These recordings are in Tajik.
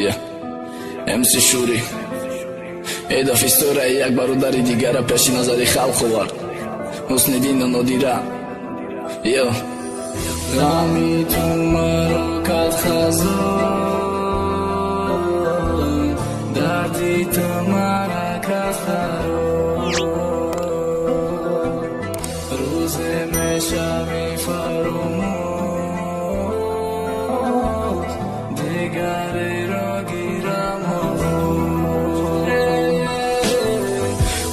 Yeah. MC Шури. Эдаф историяи як бародари дигара пеши назари халқ овард. Ҳусниддину Нодира. Йо. Ғами ту маро кард хазон, дарди ту мара кард хароб. Рӯзе мешавӣ фаромӯш, дигареро гирам.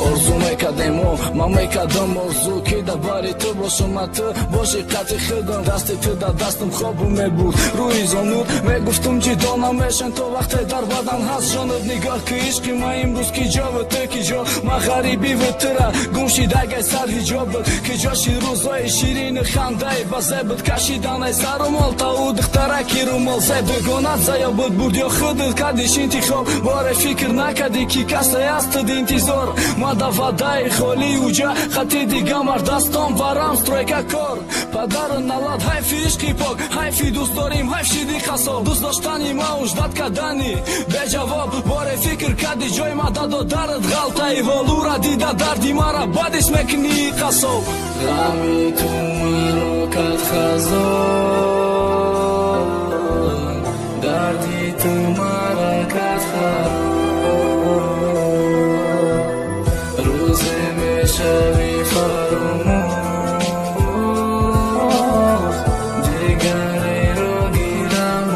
Орзу мекардему, ман мекардам орзу, ки дар бари ту бошам, ма ту боши қати худам, дасти ту дар дастам хобу мебурд рӯи зонуд. Мегуфтум, ҷидо намешен то вақте дар бадан ҳаст ҷонат. Нигоҳ ки ишқи ма имрӯз ки ҷову ту ки ҷо, ма ғарибиву тура гум шидагай сар ҳиҷобат. Ки ҷоши рӯзои ширини хандаи ба зебат кашиданай сарумол та ӯ духтараки румол зеб дугонат заёбуд бурд ё худат кардиш интихоб. Боре фикр накардӣ, ки касе астад интизор? Ма да ваъдаи холӣ уҷа хати дига мардастон варам стройка кор. Падару налад, ҳайфи ишқи пок, ҳайфи дӯст дорим, ҳайф шиди қассоб. Дӯст доштани ма уждат кардани беҷавоб. Боре фикр кардӣ, ҷои ма дадодарат ғалтаи ҳолура дида, дарди мара бадиш мекунӣ қассоб. Ғами ту маро кард хазон, дарди ту мара кард хароб. Рӯзе мешавӣ фаромӯш, дигареро гирам.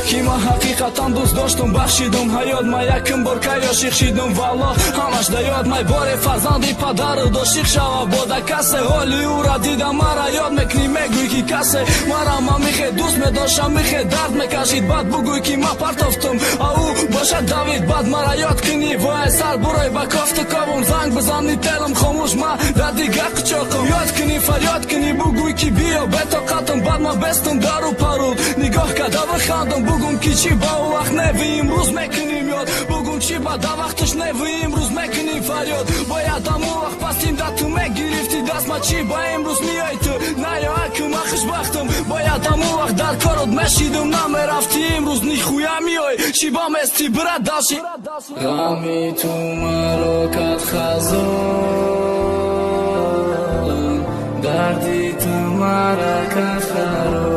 Ки ман ҳақиқатан дӯст доштум, бахшидум ҳаёт. Ма якум бор кай ошиқ шидум, валлоҳ, ҳамаш да ёд. Май боре фарзанди падару дошиқ шава бода касе, ҳоли ӯра дида мара ёд мекунӣ. Мегӯй, ки касе мара ма михе дӯст медошам, михе дард мекашид. Баъд бугӯй, ки ма партофтум, а ӯ бошад давид. Баъд мара ёд кунӣ, вай сар бурой ба кофту ковум, занг бизани, телам хомӯш, ма дар дигар қучоқам. Ёд кунӣ, фарёд кунӣ, бугӯй, ки биё, бетоқатам. Баъд ма бестум дару паруд нигоҳ карда бихандам, бугум, ки чӣ ба ӯ вақт неви, имрӯз мекунем ёд. Бугум, чӣ ба да вақташ неви, имрӯз мекунем фарёд. Бояд аму вақт пастим да ту мегирифтӣ даст ма, чӣ ба имрӯз меои ту наё аку, ма хушбахтам. Бояд аму вақт дар корот мешидум, намерафтӣ, имрӯз нихуя меои, чӣ ба мести бира даши. Ғами ту маро кард хазон, дарди ту мара кард хароб.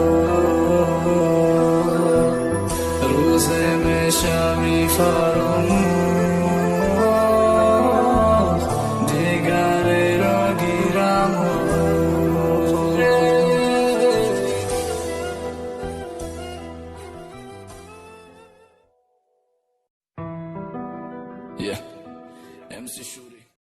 Рӯзе мешавӣ фаромӯш, дигареро гирам. Yeah. MC Shuri.